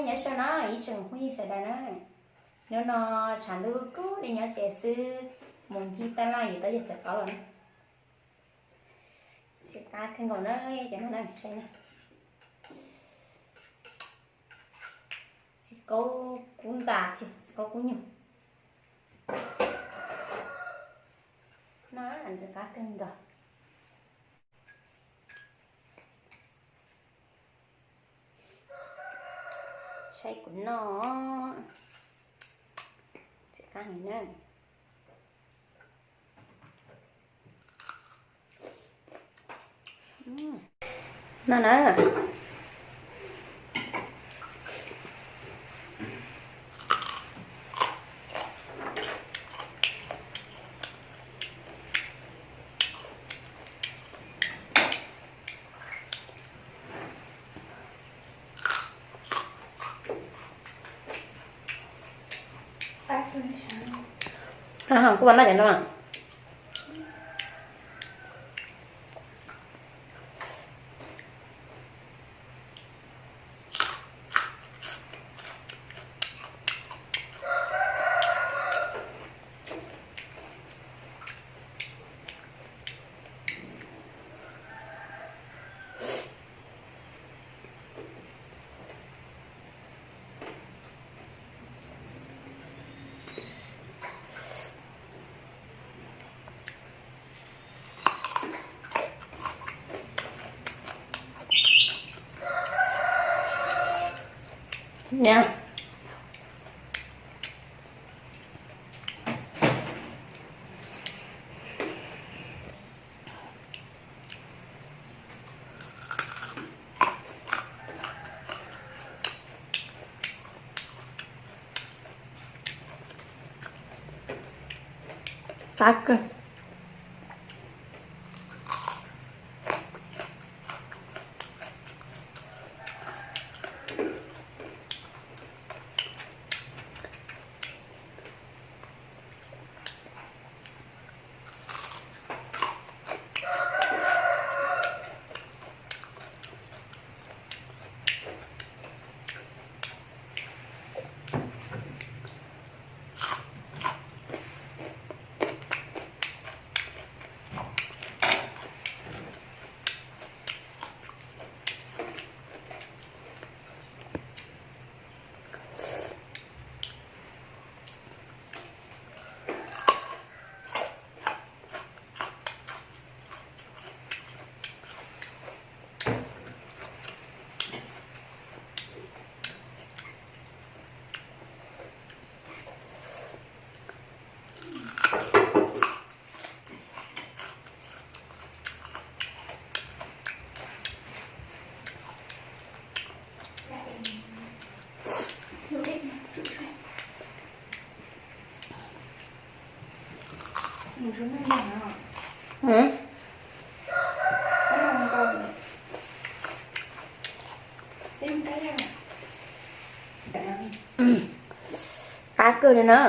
Nyob zoo na ib tsoom phooj ywg sawv daws na, hnub no tshav ntuj kub li nyob tsev xwb, mus ncig taj laj yuav tau yog txiv qaub los na. Ntxim qab kawg nkaus na, cov no na, saib na. Txiv qaub kub ntas, txiv qaub kub nyuag na, ntxim qab kawg nkaus. Saib kuv noj, ntxim qab heev na. No na. Kuv noj cov no. Nyab. Qab kawg. Qab kawg li na.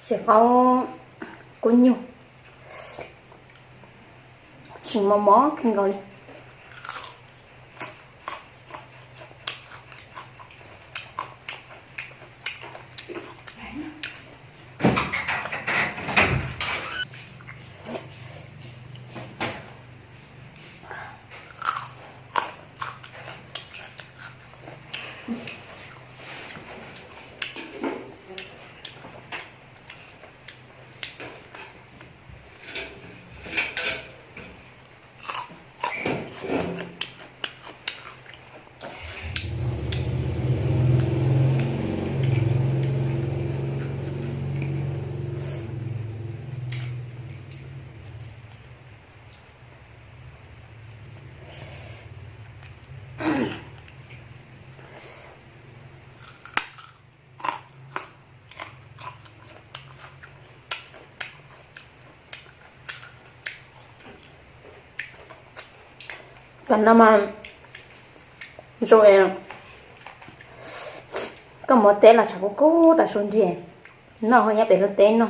Txiv qaub kub nyuag, tseem mos mos kawg nkaus li. Tam no mas zoo, koj mus teb los tshav kub kub tas su nrig, noj ho nyob pem lub teb no,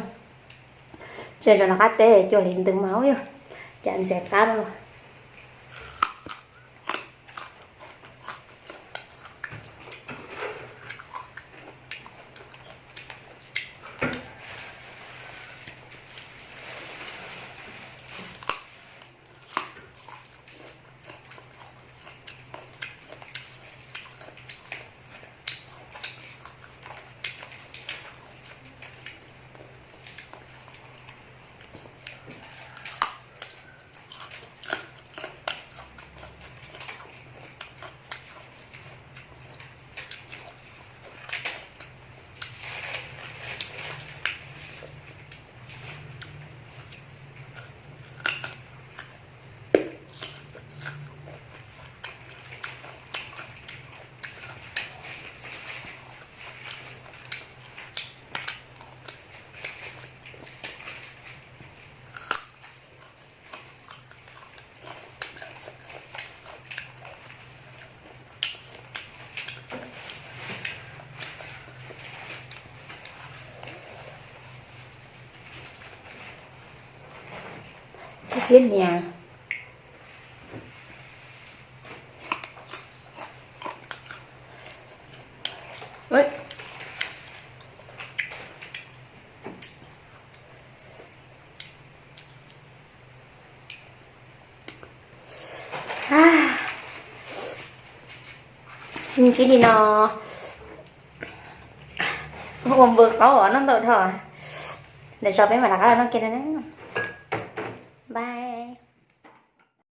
tseem rau nram qab teb cuag li ntws mas ua cas ntxim qab no. Siab nias. Sib ntsib li no, ua npau qaub os, noj ntau dhau. Lwm zaus peb mam rov qab los noj kiag no na. Bye.